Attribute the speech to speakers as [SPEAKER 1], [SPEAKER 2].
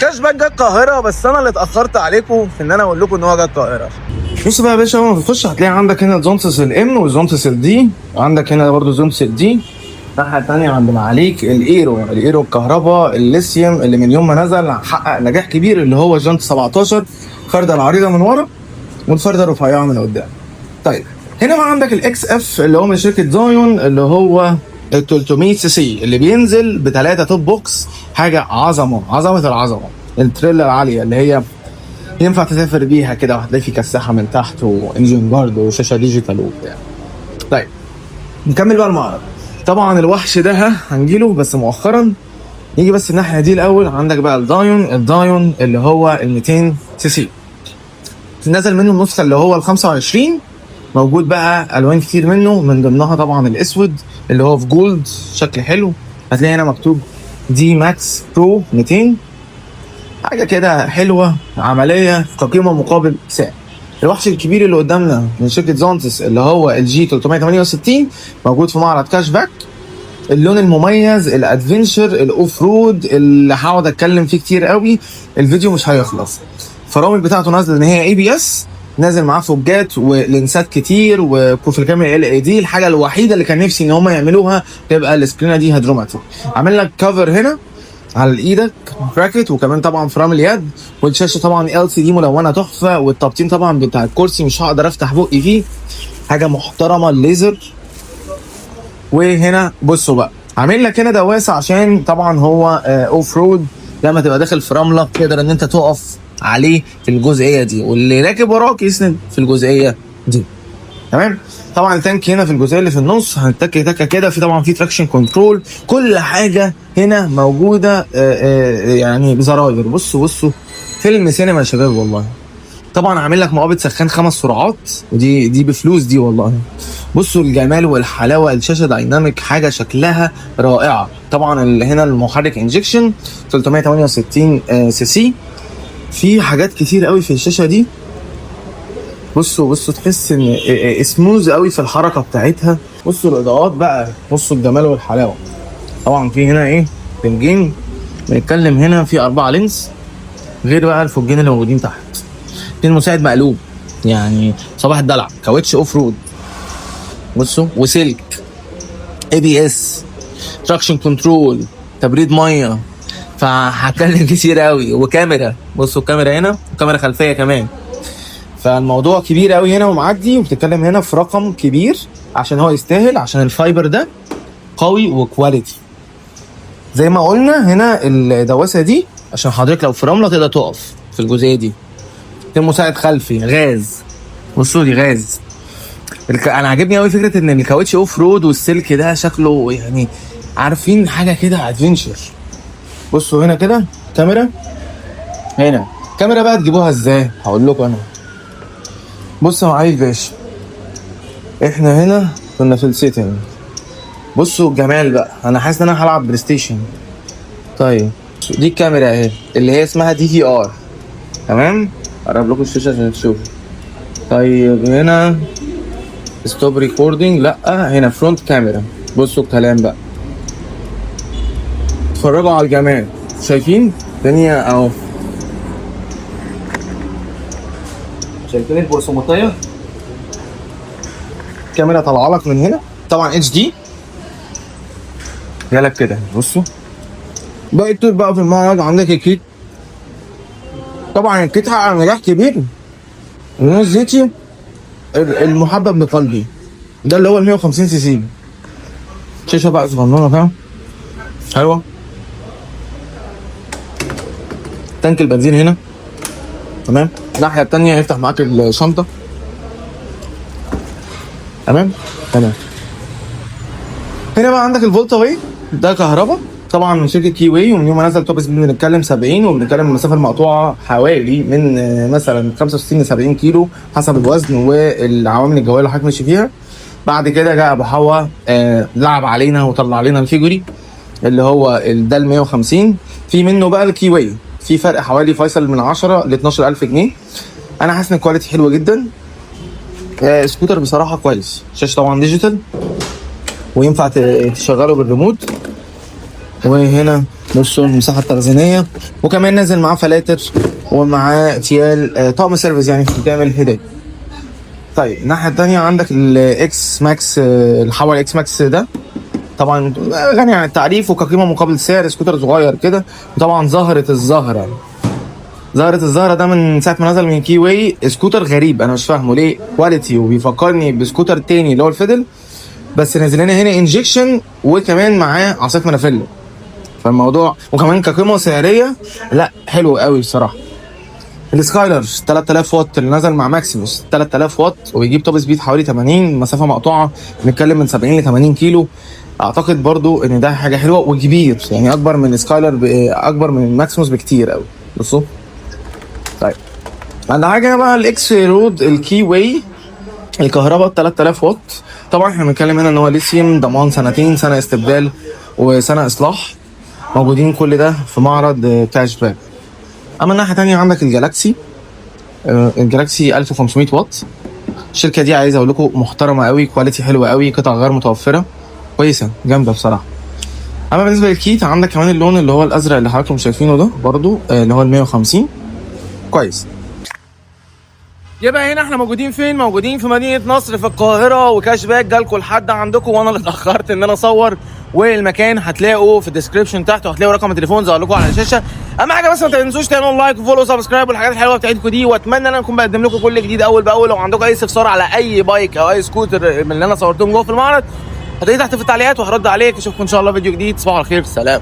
[SPEAKER 1] الكاش باك جه القاهرة، بس انا اللي اتاخرت عليكم في ان انا اقول لكم ان هو جه القاهرة. بص بقى يا باشا، اول ما تخش هتلاقي عندك هنا زونتس الام وزونتس الدي، عندك هنا برضو زونتس ال D. الناحية الثانية عند معاليك الايرو، الايرو الكهرباء الليثيوم اللي من يوم ما نزل حقق نجاح كبير، اللي هو جنط 17، فردة العريضة من ورا والفرده الرفيعة من قدام. طيب هنا بقى عندك ال XF اللي هو من شركة زايون، اللي هو ال 300 سي سي اللي بينزل بثلاثة top box، حاجة عظمه، عظمه العظمة. التريلا العالية اللي هي ينفع تسافر بيها كده، وهتلاقي في كساحه من تحت و engine guard وشاشه digital وبتاع. طيب نكمل بقى المعرض. طبعا الوحش ده هنجيله بس مؤخرا. نيجي بس الناحية دي الاول. عندك بقى الدايون، الدايون اللي هو ال 200 سي سي، نزل منه النسخة اللي هو ال 25، موجود بقى الوان كتير منه، من ضمنها طبعا الاسود اللي هو في gold، شكل حلو. هتلاقي هنا مكتوب D Max Pro 200، حاجة كده حلوة عملية كقيمه مقابل سعر. الوحش الكبير اللي قدامنا من شركة زونتس اللي هو ال G 368، موجود في معرض كاش باك. اللون المميز، ال adventure، ال off road، اللي هقعد اتكلم فيه كتير قوي، الفيديو مش هيخلص. الفرامل بتاعته نازله ان هي ABS، نازل معاه فوجات ولنسات كتير، وفي الكاميرا LED. الحاجة الوحيدة اللي كان نفسي ان هم يعملوها تبقى السكرينه دي هيدروماتيك. عامل لك cover هنا على ايدك bracket، وكمان طبعا فرامل يد، والشاشه طبعا LCD ملونة تحفة، والتبطين طبعا بتاع الكرسي مش هقدر افتح بقي فيه، حاجة محترمه الليزر. وهنا بصوا بقى، عامل لك هنا دواسه عشان طبعا هو off road، لما تبقى داخل في رملة تقدر ان انت تقف عليه في الجزئية دي، واللي راكب وراك يسند في الجزئية دي. تمام. طبعا ال tank هنا في الجزئية اللي في النص، هنتك تكه كده، في طبعا في traction control، كل حاجة هنا موجودة، يعني بزراير. بصوا بصوا، فيلم سينما يا شباب والله. طبعا عامل لك مقابض سخان 5 سرعات، ودي دي بفلوس دي والله. بصوا الجمال والحلاوه، الشاشة dynamic، حاجة شكلها رائعة. طبعا هنا المحرك injection 368 سي سي. في حاجات كتير قوي في الشاشة دي. بصوا بصوا، تحس ان سموز قوي في الحركة بتاعتها. بصوا الاضاءات بقى، بصوا الجمال والحلاوه. طبعا في هنا ايه، فنجين، بنتكلم هنا في 4 lens، غير بقى الفوجين اللي موجودين تحت. اتنين مساعد مقلوب، يعني صباح الدلع، كاوتش off road. بصوا، وسلك ABS، traction control، تبريد ميه، فهتكلم كتير قوي. وكاميرا، بصوا الكاميرا هنا وكاميرا خلفية كمان. فالموضوع كبير قوي هنا ومعدي، وبتتكلم هنا في رقم كبير عشان هو يستاهل، عشان ال fiber ده قوي و quality. زي ما قلنا هنا الدواسه دي عشان حضرتك لو في رملة تقدر تقف في الجزئية دي. في مساعد خلفي غاز، بصوا دي غاز. انا عاجبني قوي فكرة ان الكاوتش off road والسلك ده شكله يعني عارفين حاجة كده adventure. بصوا هنا كده كاميرا، هنا كاميرا بقى تجيبوها ازاي هقول لكم انا. بصوا يا معالي الباشا، احنا هنا كنا في ال setting. بصوا الجمال بقى، انا حاسس ان انا هلعب PlayStation. طيب دي الكاميرا اهي اللي هي اسمها DVR. تمام، اقرب لكم الشاشة عشان تشوفوا. طيب هنا stop recording، لا هنا front camera. بصوا الكلام بقى، اتفرجوا على الجمال، شايفين الدنيا اهو، شايفين البقسماطيه؟ الكاميرا طالعه لك من هنا طبعا HD جالك كده. بصوا باقي التور بقى في المعرض. عندك الكيت، طبعا الكيت حقق نجاح كبير. الزيتي المحبب لقلبي ده اللي هو ال 150 سي سي، شاشة بقى صغنونه فاهم، حلوة. tank البنزين هنا تمام. الناحية التانية يفتح معاك الشنطة. تمام تمام. هنا بقى عندك الفولتا واي، ده كهرباء طبعا من شركة كي واي، ومن يوم ما نزل top speed بنتكلم 70، وبنتكلم المسافة المقطوعة حوالي من مثلا 65 ل 70 كيلو حسب الوزن والعوامل الجوية اللي حضرتك ماشي فيها. بعد كده جاء ابو حوا، لعب علينا وطلع لنا الفيجوري اللي هو ده ال 150. في منه بقى الكي واي، في فرق حوالي فيصل من 10 ل 12000 جنيه. انا حاسس ان ال quality حلوة جدا. سكوتر بصراحة كويس، شاشة طبعا digital وينفع تشغله بالريموت. وهنا بصوا المساحة التخزينيه، وكمان نازل معاه فلاتر ومعاه تيال، طقم service يعني بتعمل هديه. طيب الناحية الثانية عندك ال X Max، الحول X Max ده طبعا غني عن التعريف، وكقيمه مقابل سعر، سكوتر صغير كده. وطبعا زهره الزهرة، زهره الزهرة ده من ساعة ما نزل من Keeway سكوتر غريب، انا مش فاهمه ليه quality، وبيفكرني بسكوتر تاني اللي هو الفيدل، بس نازل لنا هنا injection وكمان معاه عصاية منافيلا. فالموضوع وكمان كقيمه سعريه لا حلو قوي بصراحة. السكايلر 3000 واط اللي نزل مع ماكسيموس، 3000 واط وبيجيب top speed حوالي 80، مسافة مقطوعة بنتكلم من 70 ل 80 كيلو. اعتقد برضو ان ده حاجة حلوة وكبير، يعني اكبر من سكايلر اكبر من ماكسيموس بكتير قوي. بصوا طيب عندنا حاجة بقى ال X Road ال Keeway الكهرباء 3000 واط. طبعا احنا بنتكلم هنا ان هو ليثيوم، ضمان سنتين، سنة استبدال وسنة اصلاح. موجودين كل ده في معرض كاش باك. اما الناحية الثانية عندك الجالاكسي، الجالاكسي 1500 واط. الشركة دي عايز اقول لكم محترمه قوي، quality حلوة قوي، قطع غير متوفرة كويسة جامدة بصراحة. اما بالنسبة للكيت عندك كمان اللون اللي هو الازرق اللي حضراتكم شايفينه ده برضو، اللي هو ال 150 كويس. يبقى هنا احنا موجودين فين؟ موجودين في مدينة نصر في القاهرة، وكاش باك جالكم لحد عندكم، وانا اللي اتأخرت ان انا اصور. والمكان هتلاقوا في ال description تحت، وهتلاقوا رقم التليفون ظهر لكم على الشاشة. اهم حاجة بس ما تنسوش تعملوا like و follow و subscribe والحاجات الحلوة بتاعتكم دي، واتمنى ان انا اكون بقدم لكم كل جديد اول باول. لو عندكم اي استفسار على اي bike او اي سكوتر من اللي انا صورتهم جوه في المعرض هتلاقيه تحت في التعليقات وهرد عليك. اشوفكم ان شاء الله فيديو جديد، تصبحوا على خير، سلام.